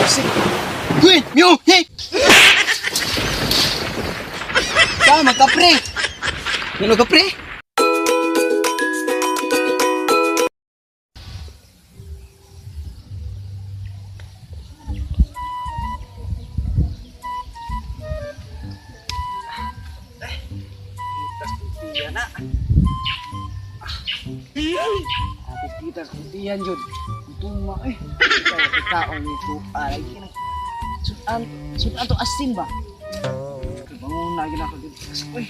Wait, yo, hey. Tama ka, pre. Ano ka, pre? Kitas kuntian na. Tapos kitas kuntian jud. Tuma eh. Ikaw ikaon nito alay kina. Sudan, sudan to asin ba? Bangon na gina ko dito. Uy.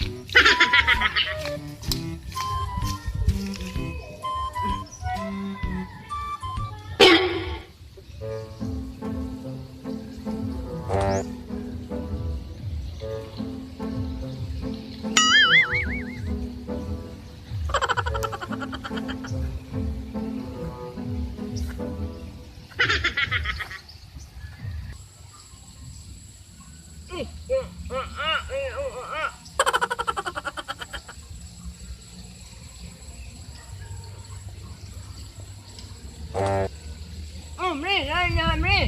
Oh, mre, nan, nan, mre.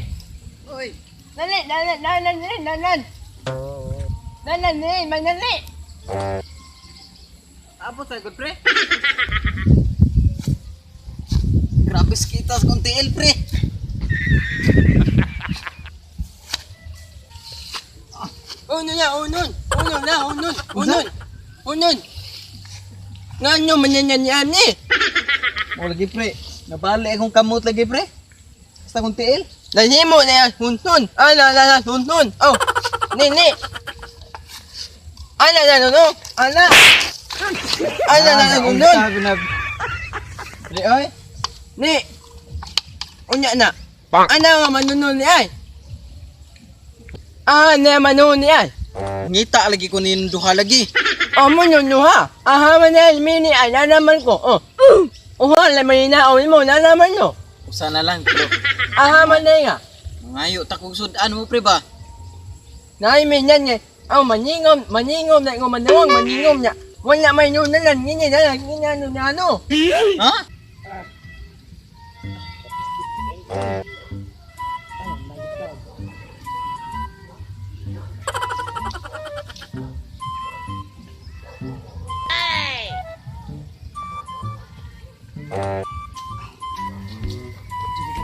Oy, Dali, dali, dali, dali, dali. Dali, dali, manali. tapos ay good, pre. Grabe kitas kung tiil, pre. Uno na, unon. Uno na, unon. Unon. Unon. Ngano manyanyan ni? Mo lagi, pre. Nabali akong kamot lagi, pre. Basta kung tiil. Dali mo na yan, hunton. Ala, ala, ala, hunton. Oh, nini. Ala, ala, no, ala. Ala, ala, ala, hunton. Pre, oy. Ni. Unya na. Ana nga manunod ni ay. Ah, na manunod ni ay. Ngita lagi ko nin duha lagi. Oh, mo nyo ha. Aha man na mini ay nanaman ko. Oh. Uha, lamay na o mo nanaman nyo. Usa na lang, pero Aha man na nga. mangayo ta kog sudan mo, pre ba? Naimin yan nga. Oh, maningom, maningom na ngo manawang maningom na. Wala may no na lang ngini na lang ngini ano na ano. Ha?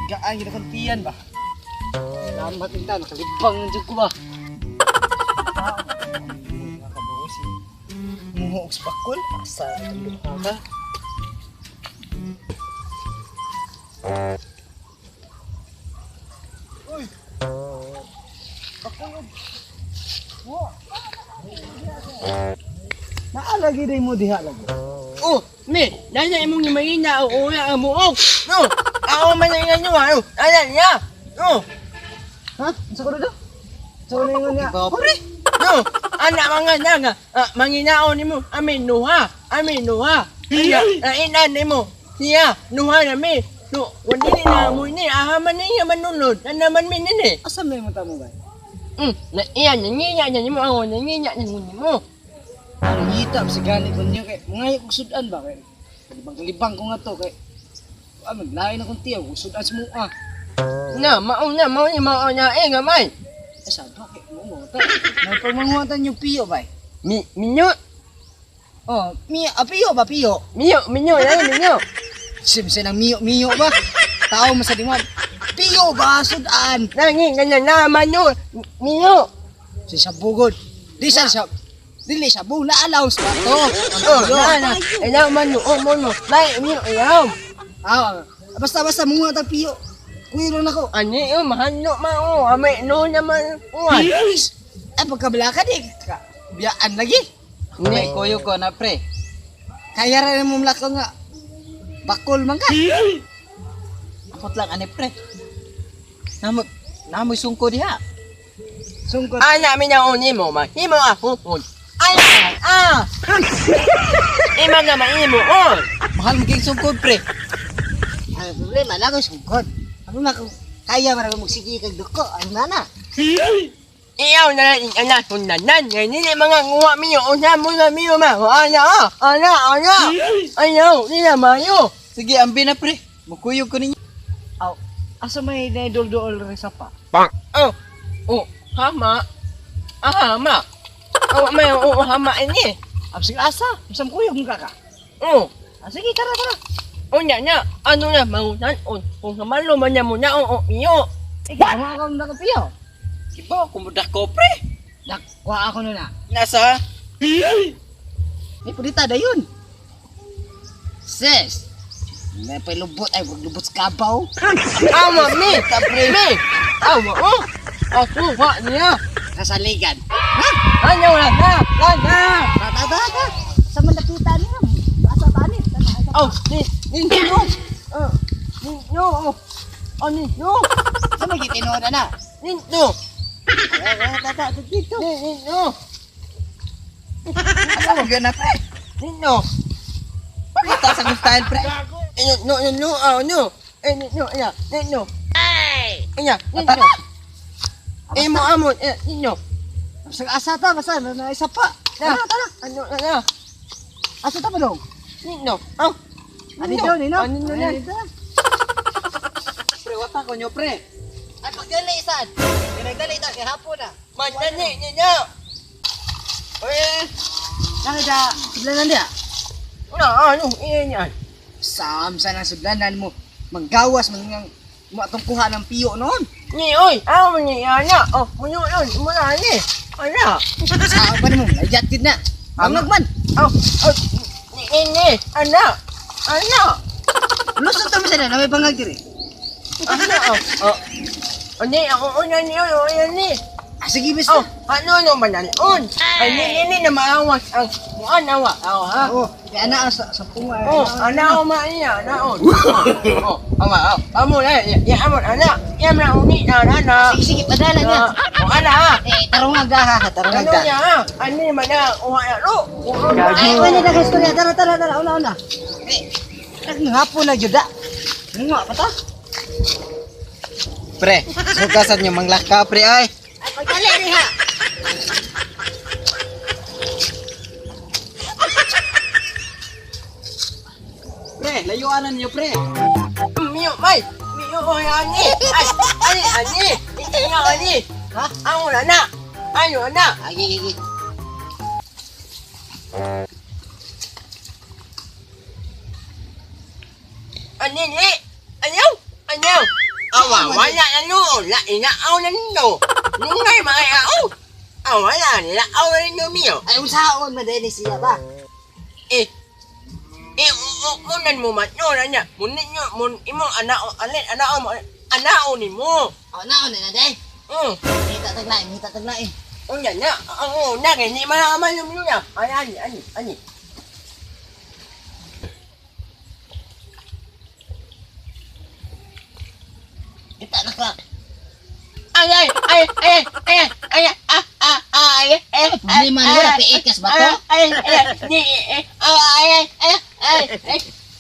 Gaan gina kuntian ba? Salamat inta nakalibang jud ko ba. Nakabawas eh. Muho og spakol sa itong duha ka. Uy. Bakol. Wa. Naalagi day mo diha lagi. Oh, me, nana imong ni Marina o ura ang muok. No. Ako man ang inyo ha. Ana niya. No. Ha? Unsa ko do? Unsa ko ningon niya? Ikaw, pre. No. Ana mga na nga. Ah, manginao nimo amin nuha. Amin nuha. Kaya nainan nimo. Siya nuha na mi. No, wala ni na mo ni aha man niya manunod. Na naman mi nini. Asa may mo tamo ba? Na iyan nanginya niya nimo ako nanginya niya nimo. Ang ngita sa gani ko niya kay mga kog sudan ba kay kalibang kalibang ko nga to kay ah maglain na kong tiyaw kung sudan sa mua. Na mauna mao ni mao na eh gamay. Eh sa to kay mo mo ta. May pagmanguhatan yung piyo ba? Mi minyo Oh, miyo, ah, piyo ba piyo? minyo minyo na minyo. Simse ng miyo miyo ba? Tao mo sa diman. Piyo ba sudan? Nangi ganyan na manyo minyo. Si sabugod. Di sa sa dili sabog na allowance ba to? Ang Oh, piyo. na na. Ilaw man no, oh mo no. Lai minyo ilaw. Ah, basta basta munga ta piyo. Kuyo lang nako. Ani oh mahano ma oh ame no naman uwan. Ay pagkabala ka di ka. Biyaan lagi. May kuyo ko na, pre. Kaya ra mo mlakaw nga. Bakol man ka. Akot lang ani, pre. Namo namoy sungko diha. Sungkot. Ana mi na oni mo ma. Himo ako on. Ay ah. Ima na maimo on. Mahal mo king sungko, pre. Ang problema na ko sungkot. Ano na ko kaya man ako magsige kag duko ang nana. Iyaw na lang ana sunanan. Ngayon nila mga nguwa miyo unsa mo na miyo ma. O, Ana ah. Ana ana. Ayaw nila mayo. Sige, ambi na, pre. Mukuyog ko ninyo. Aw. Asa may naidol-dool rin sa pa? Oh, oh, hama. Ah, hama. Oh, may oh, hama ini. Absig asa, masam kuyog mo ka ka. Oh, Ah, sige, tara, tara. unya nya, ano na mangunan on. Kung hamalo man niya mo na, oo, iyo. Eh, kaya ako na kapiyo. Kibaw ko mo dako pre. Dakwa ako na na. Nasa? May pulita na yun. Sis, may palubot ay wag lubot sa kabaw. Awa mi, mi. Awa oh. Ako wa niya. Kasaligan. Ano na na, na na. Ta ta ta ta. Sa man nakita niya. Asa tani? Oh, ni ni no. Oh, ni no. Oh, oh ni no. Sa may gitinuod na. Ni no. Ta ta ta dito. Ni ni no. Ano gana pre? Ni no. Pakita sa kong style pre. Eh, no no no oh no. Eh ni no ya, ni no. Ay. Ya, ni no. Eh mo amon, eh ni no. Sa asa ta basta na isa pa. Na. Tara tara. Ano na na. Asa ta pa dong? Ni no. Oh. Ani do ni no. Ano na? Ani do. Pre, wata ko nyo pre. Ay pagdali sad. Pinagdali ta kay hapon na. Mandani ni na. Eh, Nakita sudlanan dia. na ano eh niyan. Sam sa nang sudlanan mo. Manggawas man ngang mo atong kuha ng piyo noon. Ni oy, aw ni ana. Oh, muno yun, muna ni. Ana. Sa pa nimo, layat gid na. Bangag man. Oh, oh, ni ni ni, ana. Ana. Lusot ta man na may bangag diri. Ana. Oh, oh. Ani ako una ni oy, una ni. Ah, sige basta. Oh, ano no manalon. Ay ni ni ni na maawas ang muan awa. Aw ha. Oo, kaya ana sa sa punga. Oh, ana o ma iya, ana o. Oh, awa, aw. Amo na, ya amon ana. Ya na uni na na na. Sige sige padala niya. Oh, ana ha. Eh, tarong nga ha, tarong Ano nga. niya ha? Ani man na, uha na ro. Ay, wala na guys, tara tara tara tara, una una. Eh, hapon na jud. Nga pa ta. Pre, sukasan nyo manglaka pre ay. Ay, pagdali ni ha. Pre, layuanan nyo pre. Miyo, may. Miyo, oy, ani. Ay, ani, ani. Ito ani. Ha? Ang wala na. Ayo na. Ay, ay, ay. Ani ni. Ayaw. Ayaw. Awa, wala na no. La ina aw na no. Nungay mga ao. Awa na nila aw na no miyo. Ay, unsaon man dili siya ba? Eh. Eh, unan mo man no na niya. Munin nyo, mun imo ana alin ana mo ana ni mo. Oh, naon na day. Ngita taglain, ngita taglain. Unya na, ang una kay ni man aman yung niya. Ay ani ani ani. Kita na ka. Ay ay ay ay ay ay ah ah ah ay ay. Problema ni wala piikas ba to? Ay ay ni ay ay ay ay ay.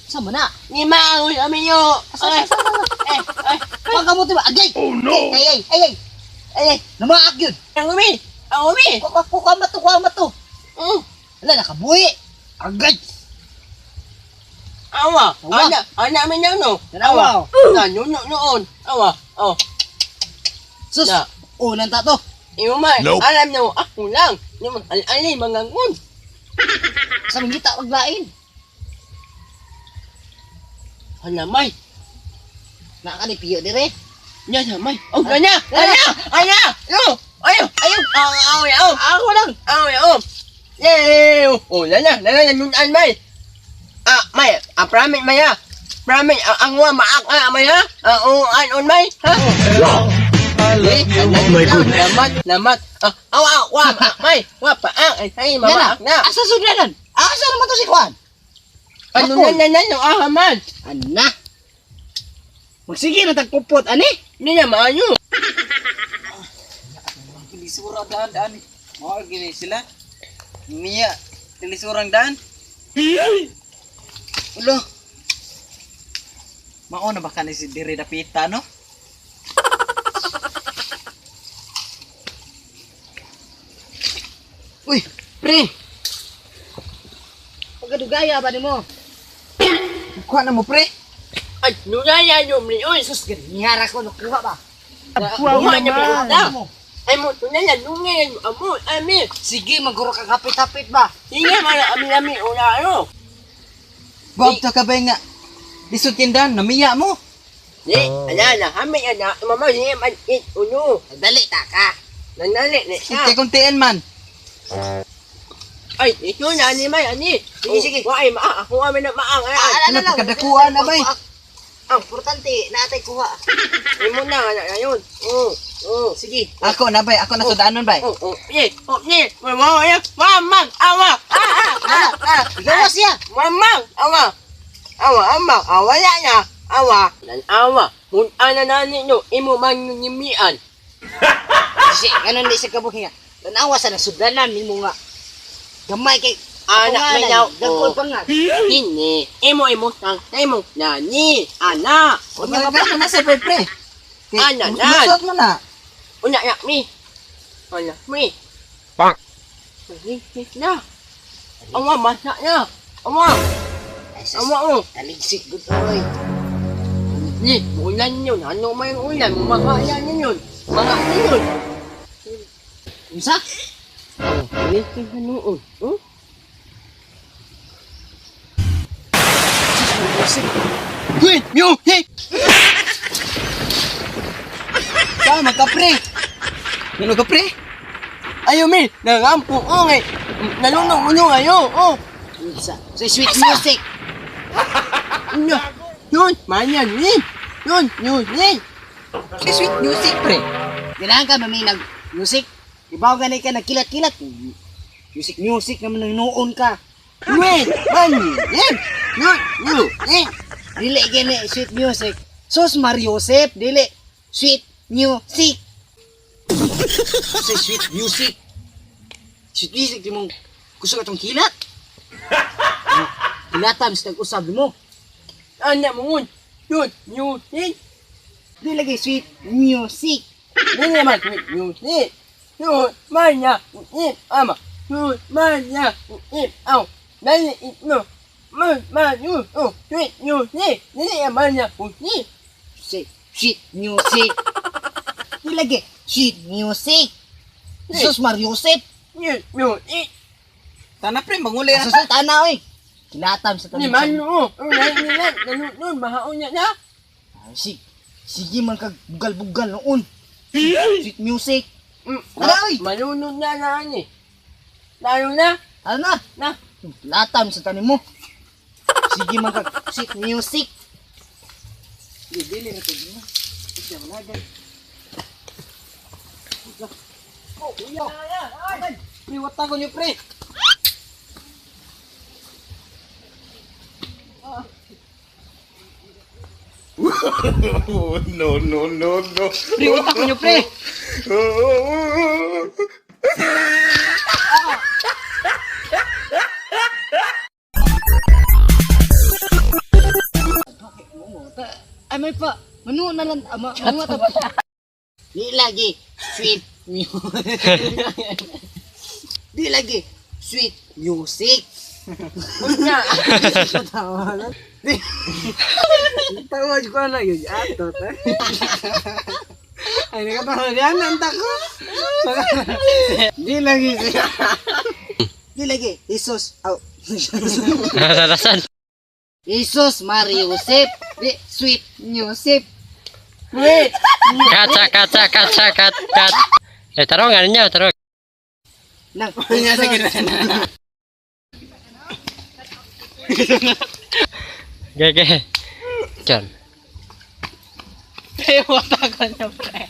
Sa mo na? Ni maangoy kami nyo. Ay ay ay. Pagkamot ba? Agay. Oh no. Ay ay ay ay. Ay ay, namaak yun. Ang umi. Ang umi. Kuha kuha mato, kuha mato. Wala nakabuhi. Agay. Awa. Awa. Ana ana mi nyo no. Awa. Na no no noon. Awa. Oh. Sus. Na. Unang ta to. Iyo man. Alam nyo ako lang. Yung ali mangangon. Sa mangita wag lain. Hala may. Naa ni piyo dire. Nya sa may. Oh, nya. Anya. Anya. Yo. Ayo, ayo. Aw, aw, aw. Ako lang. Aw, aw. Yay! Oh, lala, lala, nanunan may. Ah, may, ah, promise may ha. Promise, ah, ang wa maak ah, may ha. Ah, oh, an on may, ha. Eh, oh my goodness. Lamat, lamat. Ah, aw, aw, wa, ah, may, wa pa, ah, ay, ay, mama, na. Asa sudlanan? Asa naman to si Juan? Ano na, na, na, no, ah, man. Ana. Magsige na tagpupot ani. Hindi na maayo. Tilisura daan daan. Mao gini sila. Miya, tilisurang daan. Ulo. Mao na ba kani si diri dapita no? Uy, pre. Pagkadugaya ba nimo? Kuha na mo pre. Ay, Ay, nunaya yung lion. Sus, ganihara ko nakuha ba? Kuha niya po. Ay mo, tunaya, nungay, amo, ami. Sige, maguro ka kapit-kapit ba? Sige, mga ami-ami, una ano. Guwag ta ka ba nga? Lisod tindahan, namiya mo. Di, ala na, hami ana, mama, di, man, it, uno. Dali ta ka. Nanali, ni siya. Kay kuntian man. Ay, ito na, ani may, ani. Sige, sige. Wa, ay, maa, ako amin na maang, ay, ay. Ano, pagkadakuan na ba eh? Ang importante, naatay kuha. Imo na, ana, ayun. Oo, oo. Sige. Ako na bay, ako na sudanon bay. Oh, oh, ye, oh, ye, mama, ya, mamang, awa, ah, ah, ah, ah, Gawa siya. mamang, awa, awa, ama, awa, ya, ya, awa, nan awa, mun ana na ninyo, imo man nimian. Kasi, ganun di siya kabuhi nga. Tanawa sa nasudanan nimo nga. Gamay kay Anak Anak may daw. Dagkol pa nga. Ini, imo imo tang imo nani, ana, Unya ka na sa pre pre. Kay, Ana, nan. Lusot mo na. una ya mi, ana mi. Pak. Na. Awa masak na. Awa, Ay, sus, awa oh. Taligsik gud oy. Ni, ulan yun. Ano may ulan? Mga yan yun. Mga yun. Unsa? Oh, ito na noon. Oh? Queen music. Tama ka pre. Ano ka pre? Ayo mi, narampo ko ngay. Nalunong ulo ayo. Oh. Unsa? So sweet music. Yun, yun, manyan yun. Yun, yun, yun. Si sweet music pre. Ganahan ka maminag music. Ibaw gani ka nagkilat-kilat. Music music naman nang noon ka. Wait, man, yun, yun, yun, yun. Dili gani sweet music. Sus Mariosep, dili sweet music. Sa sweet music. Sweet music di mong gusto ka tong kilat. Kilatan sa tag-usab mo. Anak mo yun, yun, yun, yun. Di lagi sweet music. Yun naman, yun, yun, yun. Yun, manya, yun, ama. Yun, manya, yun, aw. Dali, ito. Man, man, yun, oh, yun, yun, yun. Dili, manya, yun, yun. Say, sweet music. Di lagi sweet music. Sus Mariosep. Yun, yun, yun. Tana pre, manguli na. Sus tana oy. Kilatan sa Ni tag-usab. man, oh, oh, nalunod, nalunod, mahaon niya na. Ah, Sige man kag bugal-bugal noon. Sweet music. Tara, oy! Malunod na na, ani. Lalo na, Ano na? na. Latam sa tanim mo. Sige man kag sweet music. Dili na to mo. Pre, wata ko niyo pre. No, no, no, no. Pre, wata ko niyo pre. Ay may pa. Manu na lang ama mga ta. Di lagi sweet music. Di lagi sweet music. Unya. Tawag ko na yun. Ato ta. Ay, nakatawa yan. Nanta ko. Di lagi siya. Di lagi Jesus. Aw. Nararasan. Jesus Maria Josep. Di sweet music. Wait. Kaca, kaca, kaca, kat, kat. Eh, tarong ano niya, tarong. Nang Oke, oke. John. Pre, wata ko niyo pre.